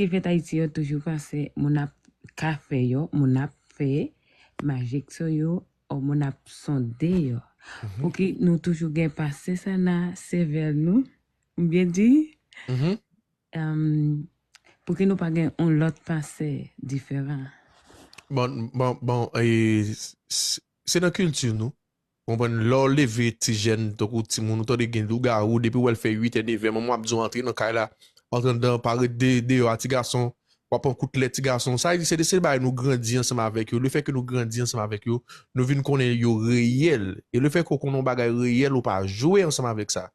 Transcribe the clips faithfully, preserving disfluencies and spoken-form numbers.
Ki fèt Ayiti yo toujou panse moun ap ka fè yo, moun ap fè majik sou yo, o moun ap sonde yo. Pouki nou toujou gen panse sa nan sèvèl nou? M byen di? Em, Pouki nou pa gen yon lòt panse diferan? Bon, bon, bon, e, s- s- se nan kilti nou. Konprann, lè w leve ti jèn, tankou timoun, ou tande gen lougawou, depi w wè l fè uit è, nèf è, manman w ap di w antre nan kay la, antre anndan, pa ret de- deyò a ti gason, w ap pran kout lè ti gason. Sa vle di, se de se bagay nou grandi ansanm avèk yo. Lefètke nou grandi ansanm avèk yo, nou vin konnen yo reyèl. E lefètke w konnen yon bagay reyèl, ou pa jwe ansanm avèk sa.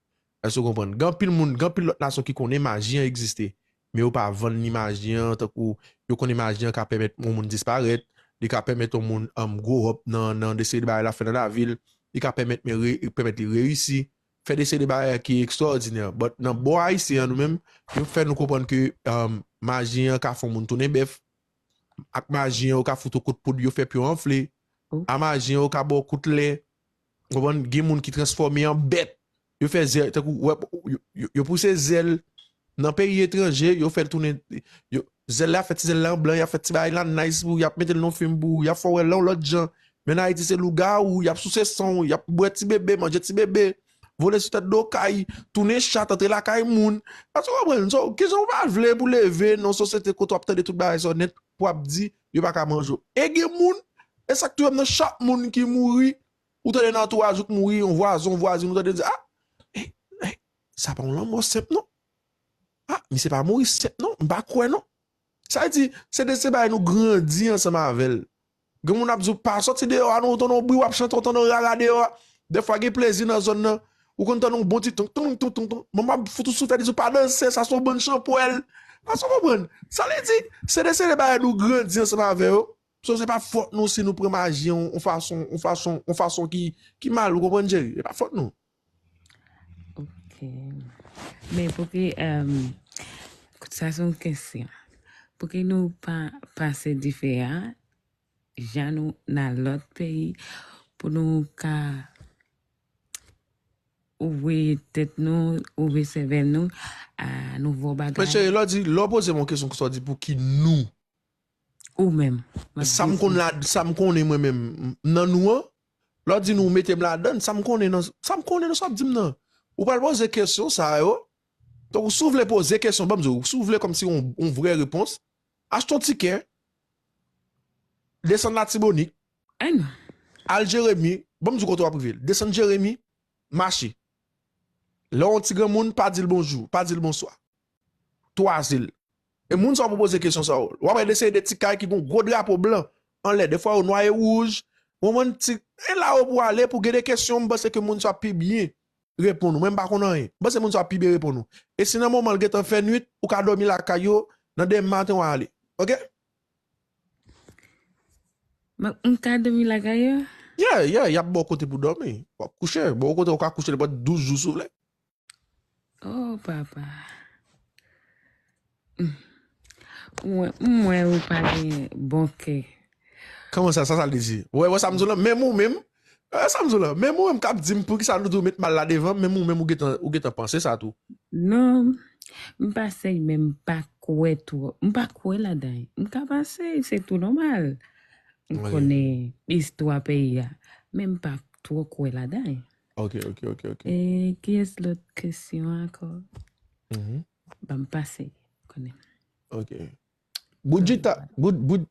Èske w konprann? Gen anpil moun, gen anpil lòt nasyon ki konnen maji an egziste, men yo pa vann ni maji an, tankou yo konnen maji an ka pèmèt yon moun disparèt, li ka pèmèt yon moun um, grow up nan, nan de seri de bagay l ap fè nan lavi l, li ka pèmèt, men re, pèmèt li reyisi, fè de seri de bagay ki ekstwòdinè. But nan bò ayisyen an, nou menm, yo fè nou konprann ke um, maji an ka fè yon moun tounen bèf, ak maji an, yo ka fout ou kout poud, yo fè pye w anfle, a maji an, yo ka ba w kout lè, konprann, gen moun ki transfòme an bèt, yo fè zèl, tankou, wè, yo, yo, yo pouse zèl nan peyi etranje, yo fè l tounen, yo, zèl la fè ti zèl la an blan, y ap fè ti bagay la nice pou, y ap mete l nan fim pou, y ap fè w wè l yon lòt jan. Men nan Ayiti se lougawou, y ap souse san w, y ap bwè ti bebe, manje ti bebe, vole sou tèt do kay, tounen chat, antre lakay moun. Èske w konprann? So, kijan w pa vle pou leve nan yon sosyete kote w ap tande tout bagay sa w nèt, pou w ap di yo pa ka manje w? E gen moun, e sa k touye m nan, chak moun ki mouri, ou tande nan antouraj ou k mouri, yon vwazen, yon vwazin, ou tande di, ah, eh, eh, sa pa yon lanmò senp non. Ah, misye pa mouri senp non, m pa kwè non. Sa vle di, se de se bagay nou grandi ansanm avè l. Gen moun ap di w pa sòti deyò a non, ou tande yon bri, w ap chante, ou tande yon rara deyò a. Dèfwa gen plezi nan zòn nan, ou konn tande yon bon ti tonk tonk tonk tonk tonk. Manman ap fout ou souflèt, li di w pa danse, sa se yon bann chanpwèl. Èske w konprann? Sa vle di, se de se de bagay nou grandi ansanm avè yo. So, se pa fòt nou si nou pran maji an yon fason, yon fason, yon fason ki, ki mal, ou konprann, Jerry? Se pa fòt nou. Ok. Men pouki, em, sa se yon kesyon. Pouki nou pa pase dife a, jan nou nan lòt peyi, pou nou ka ouvri tèt nou, ouvri sèvèl nou a nouvo bagay? Men cheri, lè w di, lè w poze m yon kesyon konsa, w di pouki nou? Ou menm. Sa m konn la, sa m konnen mwen menm, nan nou an, lè w di nou mete m ladann, sa m konnen nan, sa m konnen nan sa w ap di m nan. Ou pral poze kesyon sa yo. Donk, si w vle poze kesyon, ban m di w, si w vle kòmsi yon, yon vrè repons, achte yon tikè, desann Latibonit, Ay non. Al Jeremi, ban m di w kote w ap rive. Desann Jeremi, mache. Lè w yon ti granmoun, pa di l bonjou, pa di l bonswa. Twaze l. E moun sa w pou poze kesyon sa yo. W ap wè de seri de ti kay ki gen yon gwo drapo blan anlè. Defwa yo nwa e wouj. Ou konprann? Ti, e la yo pou ale pou gen de kesyon, m panse ke moun sa pi byen reponn ou. Mwen, m pa konn anyen. M panse moun sa pi byen reponn ou. E si nan moman l gentan fè nwit, ou ka dòmi lakay yo, nan demen maten w a ale. Oke? Bon, m ka dòmi lakay yo? Yeah, yeah, y ap ba w kote pou dòmi. W ap kouche. Ba w kote, ou ka kouche nenpòt douz jou si w vle. Oh, papa. Mwen, mwen ou pa gen bon kè. Kòman sa, sa, sa l di? Wè, wè, sa m di w lan, menm ou menm, wè, sa m di w lan, menm ou menm k ap di m poukisa nou di w met mal la devan, menm ou menm ou gentan, ou gentan panse sa tou. Non, m pa sèy, men m pa kwè twò. M pa kwè ladan. M ka panse, se tou nòmal. M konnen istwa peyi a, men m pa twò kwè ladan. Ok, ok, ok, ok. E kiyès lòt kesyon ankò? Mhm. Ban m pase, konnen. Ok. Boudjita, boud, boud,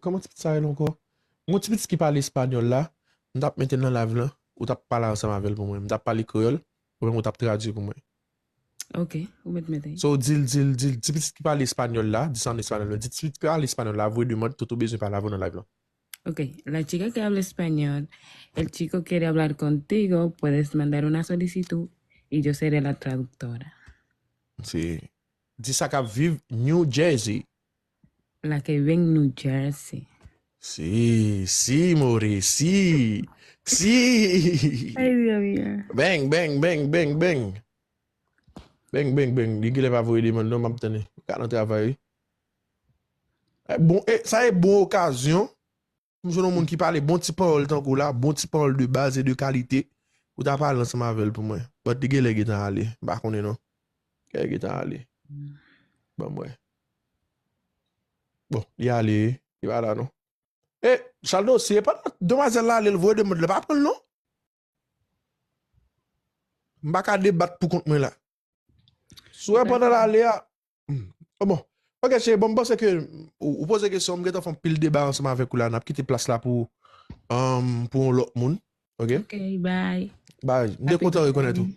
kòman ti pitit sa rele ankò? Yon ti pitit ki pale espanyòl la, m t ap mete l nan live lan, ou t ap pale ansanm avè l pou mwen. M t ap pale kreyòl, ou menm ou t ap tradui pou mwen. Ok, ou mèt mete. So, di l, di l, di l, ti pitit ki pale espanyòl la, di sa an espanyòl, di ti pitit ki pale espanyòl la, voye demann, Toto bezwen pale avè w nan live lan. Ok, la chica que habla español, el chico quiere hablar contigo, puedes mandar una solicitud y yo seré la traductora. Se, di sa k ap viv New Jersey. La que vive en New Jersey. Si, si, more, si, si. Ay, Dios mío. Bang, bang, bang, bang, bang. Bang, bang, bang. Li genlè pa voye demann non, m ap tande. Ou ka nan travay, wi. Eh, bon, eh, sa e bon okazyon pou m jwenn yon moun ki pale bon ti pawòl tankou w la, bon ti pawòl de baz e de kalite, pou ta pale ansanm avè l pou mwen. But li genlè gentan ale, m pa konnen non. Genlè gentan ale. Ban m wè. Bon, li ale, li pa la non. E, Chaldo, si e pandan demwazèl la ale, l voye demann, li pa pran l non. M pa ka debat pou kont mwen la. Si w wè pandan l ale a, hmm. Oh, bon. Ok, cheri, bon, m panse ke ou, ou poze kesyon, m gentan fè yon pil deba ansanm avèk ou la, n ap kite plas la pou, um, pou yon lòt moun. Ok? Ok, bye. Bye. M te kontan rekonèt ou.